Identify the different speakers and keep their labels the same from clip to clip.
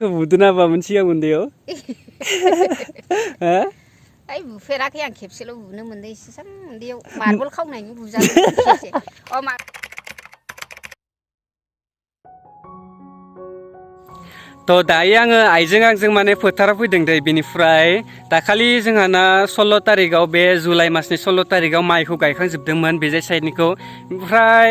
Speaker 1: 그 무드나 봐면 지하군데요? 어?
Speaker 2: 아이 부페라게 안 캡슐로 우는 건데 세상 근데요 말벌 카우나니 부자는 캡슐 막
Speaker 1: 또 다이 आङो आइजों माने फोथाराव फैदों दे बेनिफ्राय दाखालि जोंहाना 16 तारिखआव बे जुलाइ मासनि 16 तारिखआव माइखौ गायखांजोबदोंमोन बेजाय साइडनिखौ ओमफ्राय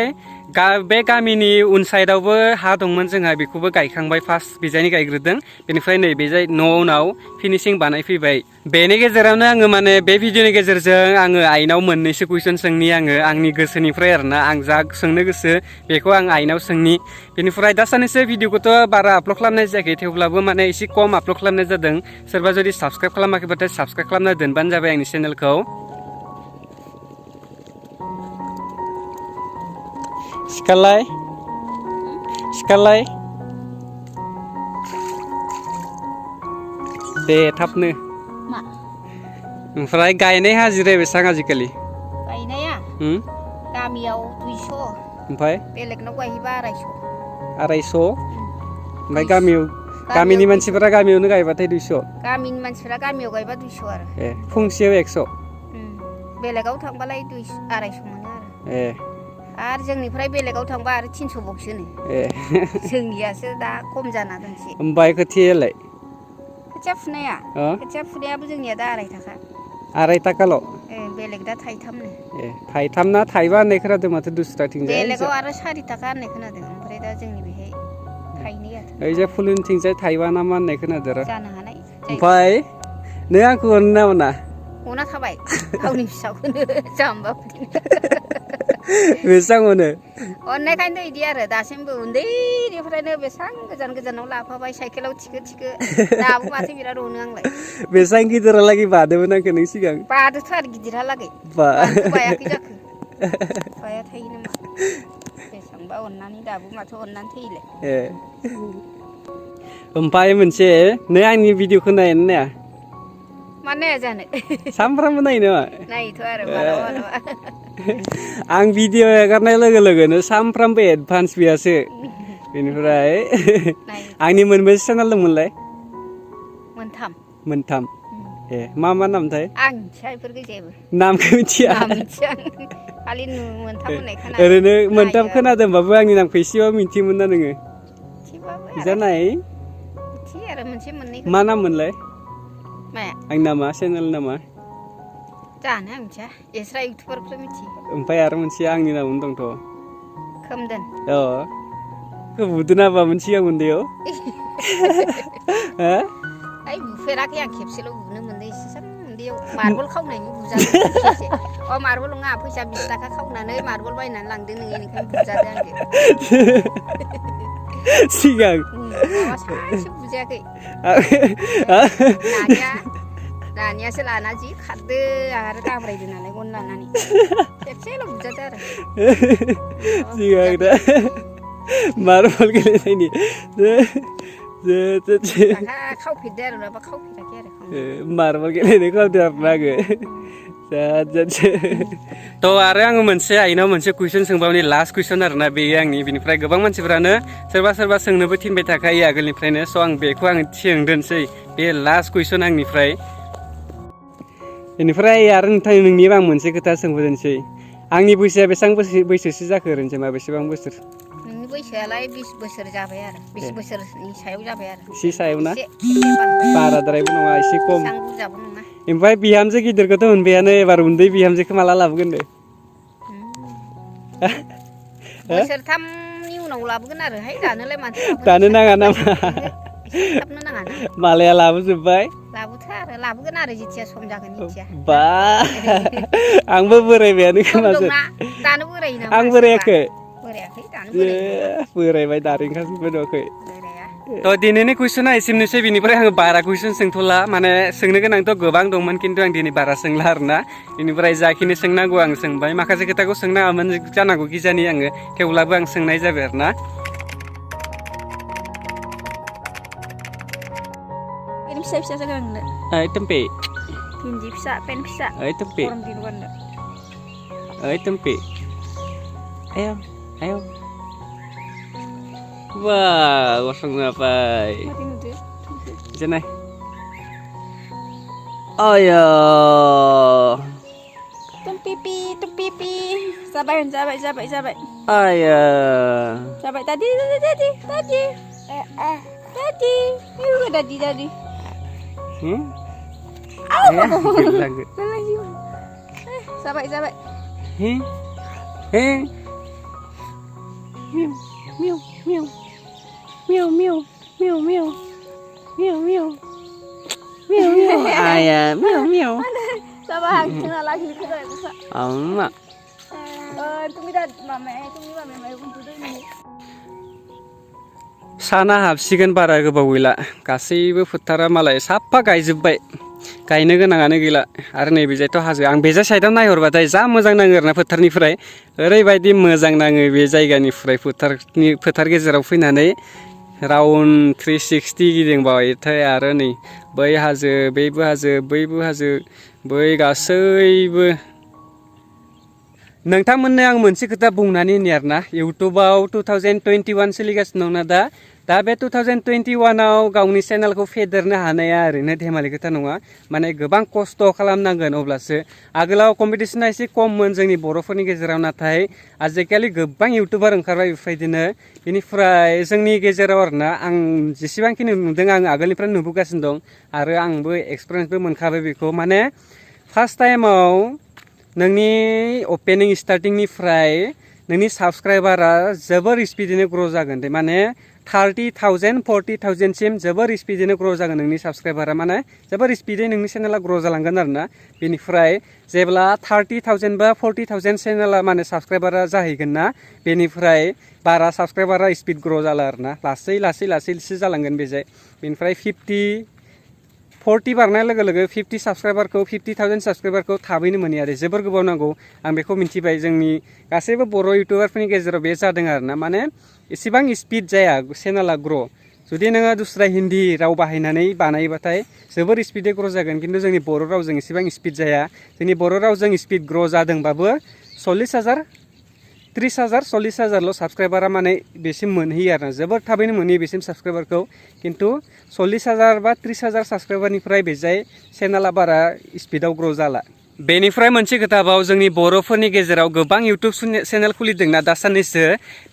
Speaker 1: बे गामिनि उन साइडआवबो हा दंमोन जोंहा बेखौबो गायखांबाय फार्स्ट बेजायनि गायग्रोदों बेनिफ्राय नै बेजाय न'आव फिनिशिं बानायफैबाय बेनि गेजेरावनो आङो माने बे भिडिअनि गेजेरजों आङो आइनाव मोननैसो कुइसन सोंनि आङो आंनि गोसोनिफ्राय आरोना आं जा सोंनो गोसो बेखौ आं आइनाव सोंनि बेनिफ्राय दा सानैसो भिडिअखौथ' बारा आपल'ड खालामनाय जायाखै थेवब्लाबो माने एसे खम आपल'ड खालामनाय जादों सोरबा जुदि साबस्क्राइब खालामाखैबाथाय साबस्क्राइब खालामना दोनबानो जाबाय आंनि चेनेलखौ सिखालाय दे थाबनो
Speaker 2: मा
Speaker 1: ओमफ्राय गायनाय हाजिराया बेसेबां आजिखालि
Speaker 2: गायनाया गामियाव 200
Speaker 1: ओमफ्राय
Speaker 2: बेलेगनाव गायहैबा
Speaker 1: 250 ओमफ्राय गामिनि मानसिफोरा गामियावनो गायबाथाय 200
Speaker 2: गामिनि मानसिफोरा गामियाव गायबा 200 आरो
Speaker 1: ए फुंसेयाव 100
Speaker 2: बेलेगाव थांबालाय 250 मोनो
Speaker 1: आरो
Speaker 2: आरो जोंनिफ्राय बेलेगाव थांबा आरो 300 बक्सोनो जोंनियासो दा खम जाना दंसै
Speaker 1: ओमफ्राय खोथियालाय
Speaker 2: खोथिया फुनायाबो जोंनिया दा 2.5 थाखा
Speaker 1: 2.5 थाखाल'
Speaker 2: बेलेग दा 3.3नो
Speaker 1: थाइथाम ना थाइबा होननाय खोनादों माथो दुसराथिंजाय
Speaker 2: बेलेगाव आरो 4 थाखा होननाय खोनादों ओमफ्राय दा जोंनि बेहाय थाइनैयाथ'
Speaker 1: ओइजा फुलुनथिंजाय थाइबा ना मा होननाय खोनादों र'
Speaker 2: जानो हानाय
Speaker 1: ओमफ्राय नों आंखौ अनो ना अना
Speaker 2: अना थाबाय गावनि फिसाखौनो जाम्बा
Speaker 1: बेसेबां अनो
Speaker 2: अननायखायनो इदि आरो दासिमबो उन्दैनिफ्रायनो बेसेबां गोजानाव लाफाबाय साइकेलाव थिखो दाबो माथो बिराद अनो आंलाय
Speaker 1: बेसेबां गिदिरहालागै बादोंमोन आंखौ नों सिगां
Speaker 2: बादोथ' आरो गिदिरहालागै बायाखै जाखो बाया थायो नामा बेसेबांबा अननानै दाबो माथो अननानै थैयोलाय
Speaker 1: ओमफ्राय मोनसे नों आंनि भिडिअखौ नाया नाया
Speaker 2: मा नाया जानो
Speaker 1: सानफ्रामबो नायो नामा
Speaker 2: नायोथ' आरो मालाबा
Speaker 1: आं भिडिअ एगारनाय लोगो लोगोनो सानफ्रामबो एडभान्स बियासो बेनिफ्राय आंनि मोनबेसे चेनेल दंमोनलाय मोनथाम ए मा नामथाय
Speaker 2: आं मिथिया बेफोरखौ जेबो
Speaker 1: नामखौ मिथिया
Speaker 2: खालि मोनथाम होननाय खोनादों
Speaker 1: ओरैनो मोनथाम खोनादों होमबाबो आंनि नामखौ एसेबाबो मिथियोमोन ना नोङो जानाय
Speaker 2: आरो मोनसे मोननै
Speaker 1: मा नाम मोनलाय
Speaker 2: माया
Speaker 1: आंनि नामा चेनेल नामा
Speaker 2: जानो आं मिथिया एस्रा इउटुबारखौल' मिथियो
Speaker 1: ओमफ्राय आरो मोनसे आंनि नामावनो दंथ'
Speaker 2: खोमदोन
Speaker 1: बुदोना बामोन सिगांमोनदैयाव
Speaker 2: आइ बुफेराखै आं खेबसेल' बुनो मोनदों एसेबां उन्दैयाव मार्बल खावनायनि बुजादों मार्बल नङा फैसा 20 थाखा खावनानै मार्बल बायनानै लांदों नोङो बेनिखायनो बुजादों आंजों
Speaker 1: सिगां
Speaker 2: माबा सानसे बुजायाखै दानियासो लाना जि खारदो आरो गाब्रायदो नालाय गन लानानै खेबसेल' बुजादो आरो
Speaker 1: सिगां दा मार्बल गेलेनायनि
Speaker 2: खावफेरदो आरो नङाबा खावफेराखै आरो
Speaker 1: मार्बल गेलेनाय खावदो आरोना आङो आरो आङो मोनसे आइनाव मोनसे कुइसन सोंबावनि लास्ट कुइसन आरोना बेयो आंनि बेनिफ्राय गोबां मानसिफोरानो सोरबा सोंनोबो थिनबाय थाखायो आगोलनिफ्रायनो स' आं बेखौ आङो सोंदोंसै बे लास्ट कुइसन आंनिफ्राय बेनिफ्राय आरो नोंनिबा आं मोनसे खोथा सोंबोदोंसै आंनि बैसोआ बेसेबां बैसोसो जाखो ओरैनो मा बेसेबां बोसोर
Speaker 2: नोंनि बैसोआलाय 20 बोसोर जाबाय आरो 20 बोसोरनि सायाव जाबाय आरो
Speaker 1: एसे सायाव ना बाराद्रायबो नङा एसे खम
Speaker 2: बुरजाबो नङा
Speaker 1: ओमफ्राय बिहामजो गिदिरखौथ' मोनबायानो एबार उन्दै बिहामजोखौ माला लाबोगोन
Speaker 2: बोसोरथामनि उनाव लाबोगोन आरो दानोलाय माथो
Speaker 1: दानो नाङा नामा
Speaker 2: थाबनो नाङा ना
Speaker 1: मालाया लाबोजोब्बाय
Speaker 2: लाबोगोन आरो जेथिया सम जागोन मिथिया
Speaker 1: बा आंबो बोरायबायानो खोमासो
Speaker 2: दानो बोरायो नामा
Speaker 1: आं बोरायाखै
Speaker 2: दानो
Speaker 1: बोरायबाय दारिंखाजोबबाय दंखै दिनैनि कुइसना एसेनोसै बेनिफ्राय आङो बारा कुइसन सोंथ'ला माने सोंनो गोनांथ' गोबां दंमोन खिन्थु आं दिनै बारा सोंला आरोना बेनिफ्राय जाखिनि सोंनांगौ आं सोंबाय माखासे खोथाखौ सोंनाङामोन जानांगौ गिजानि आङो थेवब्लाबो आं सोंनाय जाबाय आरोना
Speaker 2: फिसा जागोन आंनो
Speaker 1: tempe
Speaker 2: भिन्दि फिसा पेन फिसा
Speaker 1: tempe
Speaker 2: गरम दिन गाननो
Speaker 1: tempe ayo wah gosong ngapai Jenai. Ayo.
Speaker 2: Tumpipi. Sabar.
Speaker 1: Ayo.
Speaker 2: Sabar tadi. Yuk tadi.
Speaker 1: Lagu.
Speaker 2: Lagi. Sabar. Miau.
Speaker 1: Ayah, miau.
Speaker 2: Sabar, kena lagi kita bisa.
Speaker 1: Amma.
Speaker 2: Tumi mame untuk ini.
Speaker 1: साना हाबसिगोन बारा गोबाव गैला गासैबो फोथारा मालाय साफा गायजोब्बाय गायनो गोनाङानो गैला आरो नै बेजायथ' हाजो आं बेजा साइडआव नायहरबाथाय जा मोजां नाङो आरोना फोथारनिफ्राय ओरैबायदि मोजां नाङो बे जायगानिफ्राय फोथार गेजेराव फैनानै राउन्ड 360 गिदिंबायथाय आरो नै बै हाजो बैबो हाजो बै गासैबो नोंथांमोननो आं मोनसे खोथा बुंनानै होनि आरोना इउटुबाव 2021 सोलिगासिनो दंना दा बे 2021 आव गावनि चेनेलखौ फेदेरनो हानाया ओरैनो धेमालि खोथा नङा माने गोबां खस्थ' खालामनांगोन अब्लासो आगोलाव कम्पिटिसना एसे खममोन जोंनि बर'फोरनि गेजेराव नाथाय आजिखालि गोबां इउटुबार ओंखारबाय बेबायदिनो बेनिफ्राय जोंनि गेजेराव आरोना आं जेसेबांखिनि नुदों आं आगोलनिफ्राय नुबोगासिनो दं आरो आंबो एक्सपिरियेन्सबो मोनखाबाय बेखौ माने फार्स्ट टाइमाव नोंनि ओपनिं स्टार्टिंनिफ्राय नोंनि साबस्क्राइबारा जोबोर स्पिडैनो ग्र' जागोन दे माने 30,000 40,000 सिम जोबोर स्पिडैनो ग्र' जागोन नोंनि साबस्क्राइबारा माने जोबोर स्पिडै नोंनि चेनेला ग्र' जालांगोन आरोना बेनिफ्राय जेब्ला 30,000 बा 40,000 चेनेला माने साबस्क्राइबारा जाहैगोन ना बेनिफ्राय बारा साबस्क्राइबारा स्पिड ग्र' जाला आरोना लासैसो जालांगोन बेजाय बेनिफ्राय 40 बारनाय लोगो लोगो 50,000 साबस्क्राइबारखौ थाबैनो मोनो आरो जोबोर गोबाव नांगौ आं बेखौ मिन्थिबाय जोंनि गासैबो बर' इउटुबारफोरनि गेजेराव बे जादों आरोना माने एसेबां स्पिड जाया चेनेला ग्र' जुदि नोङो दस्रा हिन्दी राव बाहायनानै बानायबाथाय जोबोर स्पिडै ग्र' जागोन खिन्थु जोंनि बर' रावजों एसेबां स्पिड जाया जोंनि बर' रावजों स्पिड ग्र' जादोंबाबो 40,000 30,000 40,000ल' साबस्क्राइबारा माने बेसिम मोनहैयो आरोना जोबोर थाबैनो मोनहैयो बेसिम साबस्क्राइबारखौ खिन्थु 40,000 बा 30,000 साबस्क्राइबारनिफ्राय बेजाय चेनेला बारा स्पिडआव ग्र' जाला बेनिफ्राय मोनसे खोथाबाव जोंनि बर'फोरनि गेजेराव गोबां इउटुब चेनेल खुलिदोंना दासाननैसो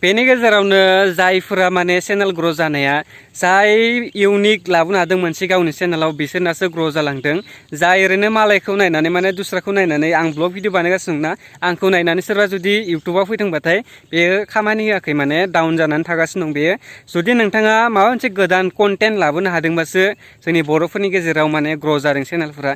Speaker 1: बेनि गेजेरावनो जायफोरा माने चेनेल ग्र' जानाया जाय इउनिक लाबोनो हादों मोनसे गावनि चेनेलाव बिसोरनासो ग्र' जालांदों जाय ओरैनो मालायखौ नायनानै माने दस्राखौ नायनानै आं ब्लग भिडिअ बानायगासिनो दंना आंखौ नायनानै सोरबा जुदि इउटुबाव फैदोंबाथाय बेयो खामानि होआखै माने डाउन जानानै थागासिनो दं बेयो जुदि नोंथाङा माबा मोनसे गोदान कन्टेन्ट लाबोनो हादोंबासो जोंनि बर'फोरनि गेजेराव माने ग्र' जादों चेनेलफोरा